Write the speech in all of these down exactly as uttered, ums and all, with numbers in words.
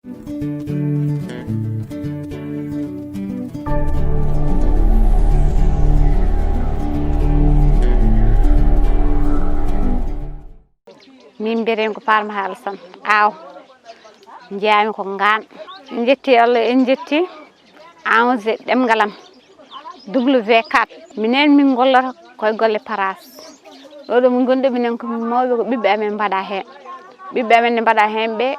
Min mbiyeteemi ko Farmata Alassane Aw, njeyaami ko Ngaan. En njetti Allah, en njetti A O G ɗemngal am W quatre. Minen min ngollata koye golle paraas. Ɗo ɗo min ngoni ɗo, minen ko min mawɓe, ko ɓiɓɓe amen mbaɗa heen. Ɓiɓɓe amen ne mbaɗa heen ɓe,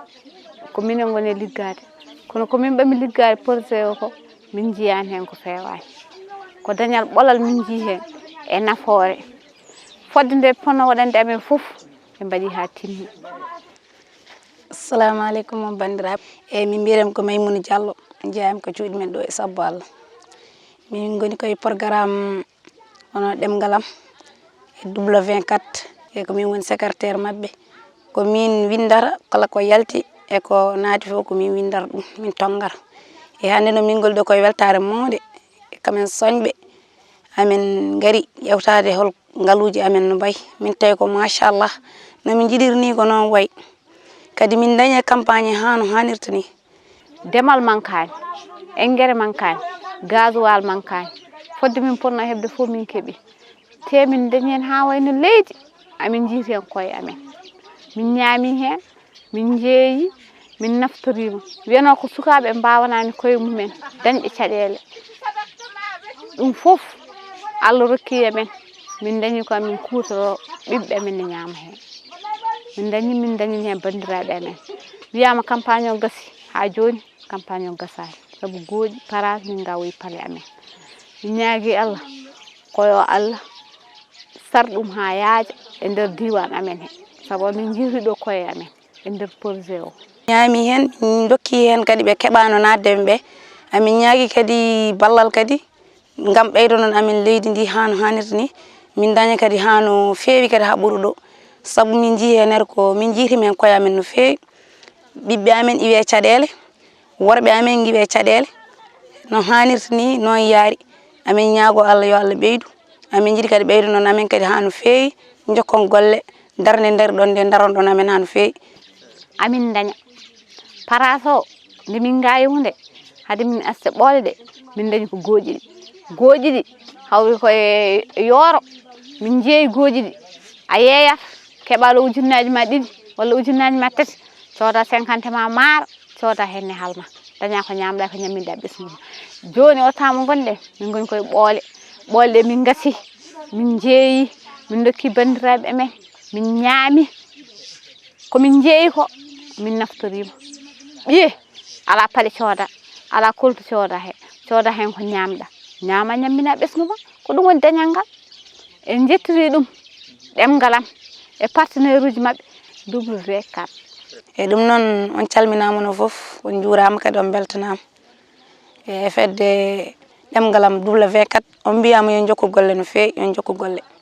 ko minen ngoni e liggaade. Kono ko min ɓami liggaade projet o ko, min njiyaani heen ko feewaani. Ko dañal ɓolal min njii heen e nafoore. Fodde nde ponno waɗande amen fof, ɓe mbaɗi haa timmi. Assalamu aleykum, banndiraaɓe. Eeyi, min mbiyetee ko Maimouna Diallo, njeyaami ko cuuɗi men ɗo e sabbo Allah. Min ngoni koye programme hono ɗemngal am e W vingt-quatre, e ko min woni secrétaire maɓɓe. Ko min winndata kala ko yalti e ko naati fof, ko min winndata ɗum, min tonngata. E hannde noon min ngoni ɗo koye weltaare mawde, e kamen soñɓe. Amin ngari ƴewtaade hol ngaluuji amen no mbayi. Min tawi ko machallah, no min njiɗiri ni ko noon wayi. Kadi min dañi campagne haa no haanirta ni. Demal mankaani, engrais mankaani, gasoil mankaani. Fodde min potno heɓde fof min keɓi. Te min dañi heen haa wayno leydi, amin njiiti heen koye amen. Min ñaami heen, min njeeyi, min naftoriima. Wiyano ko sukaaɓe mbaawanaani koye mumen dañɓe caɗeele. Ɗum fof Allah rokki amen. Min dañi ko amin kuutoroo, ɓiɓɓe amen ne ñaama heen. Min dañi, min dañi heen banndiraaɓe amen. Wiyaama campagne o gasi haa jooni, campagne o gasaani. Sabu gooƴi, paraas, min ngawoyi pale amen. Min ñaagi Allah, ko yo Allah sar ɗum haa yaaja e nder diiwaan amen he. Sabu amin njiiti ɗo koye amen e nder projet o. Ñaami heen, min ndokki heen kadi ɓe keɓaano naatde ɓe. Amin ñaagi kadi ballal kadi ngam ɓeydonon amin leydi ndi haa no haanirta ni. Min daña kadi haa no feewi kadi haa ɓuri ɗo. Sabu min njii heen ko min njiiti men koye amen no feewi. Ɓiɓɓe amen iwi e caɗeele, worɓe amen ngiwi e caɗeele. No haanirta ni, noon yaari. Amin ñaago Allah yo Allah ɓeydu. Amin njiɗi kadi ɓeydonon amin kadi haa no feewi. Njokkon golle, darnde nder ɗon nde daron ɗon amin haa no feewi. Amin daña. Paraas o, nde min ngaawi hunde, hade min acca ɓoole ɗe, min dañi ko gooƴi ɗi. Gooƴi ɗi, hawri ko e yooro, min njeeyi gooƴi ɗi. A yeeyat, keɓa ɗo ujunnaaji ma ɗiɗi walla ujunnaaji ma tati, cooda cinquante ma maaro, cooda heen ne halma. Daña ko ñaamɗa, ko ñamminɗa ɓesngu ma. Jooni o temps mo ngonɗen, min ngoni koye ɓoole. Ɓoole ɗe min ngasi, min njeeyi, min ndokki banndiraaɓe amen, min ñaami. Ko min njeeyi ko, min naftoriima. Ɓiye, alaa paɗe cooda, alaa koltu cooda he, cooda heen ko ñaamɗa. Ñaama, ñammina ɓesngu ma, ko ɗum woni dañal ngal. En njettiri ɗum ɗemngal am e partenaire uji maɓɓe W vingt-quatre. E ɗum noon, on calminaama no fof, on njuuraama kadi on mbeltanaama. E fedde ɗemngal am W vingt-quatre, on mbiyaama yo njokku golle no feewi, yo njokku golle.